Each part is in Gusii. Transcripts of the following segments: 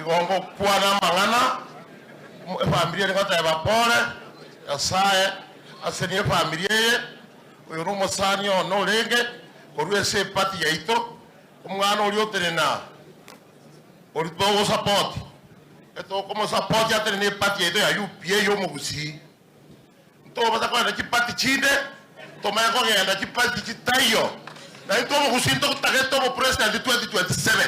Igo ngokwana amang'ana, efamiri ere ngoteba pole, Nyasaye asenie efamiri eye, oyo nomosani one orenge korwa ase eparty yaito, omwana oria otenena oria togosapoti, etokomosapoti atenene eparty yaito ya UPA ya omogusii. Ntobasa kogenda chiparty chinde, tomanye kogenda chiparty chitaiyo, na intwe omogusii ntotagete obopresident 2027.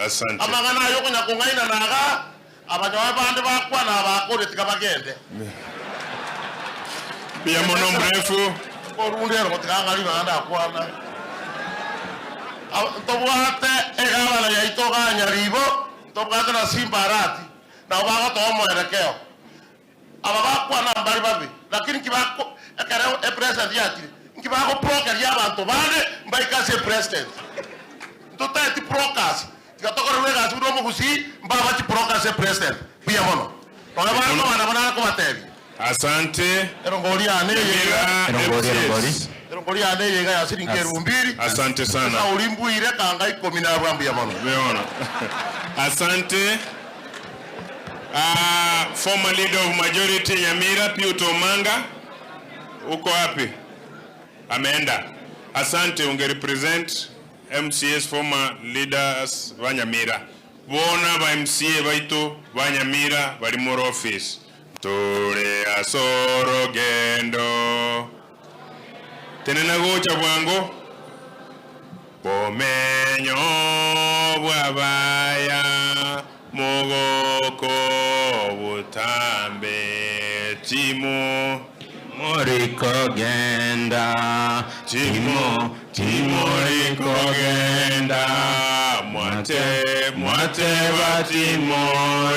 Asante. Amang'ana aya okonya kong'ainana igaa, abanyoe bande bakwana abakore tiga bagende. Mbuya mono mrefu. Korunda ero tiga ng'a ring'ana ndakwana. Ntobwate egavana yaito igaa Nyaribo, ntobwate na Simba Arati, nabo bagotoa omoerekeo. Aba bakwana mbari babe, lakini nki bako ekero epresident yachire, nki bagoprokeria abanto bande mbaike ase epresident. Ntotaeti brokers, tiga tokorerwe egasi buna omogusii, mbaba chibroker ase epresident. Mbuya mono. Nonya bare kobana aba nare kobatebia. Asante. Erongori yane eye iga. Nyamira Erongori, erongori. MCAs. Erongori yane eye iga ya siringi elfu mbili. Asante sana. Esauri mbuire kanga ikomi nabwa mbuya mono. Mbuya mono. Asante. Uh, former leader of majority Nyamira Piuto Omanga, uko wapi? Ameenda. Asante, unge represent MCAs former leaders ba Nyamira. Bona ba MCA baito ba Nyamira bari more office. Tore ase orogendo. Tenena gocha bwango. Bomenyo bw'abaya mogoko botambe timo. Timori kogenda, Timo, timori kogenda, mwate, mwateba timori.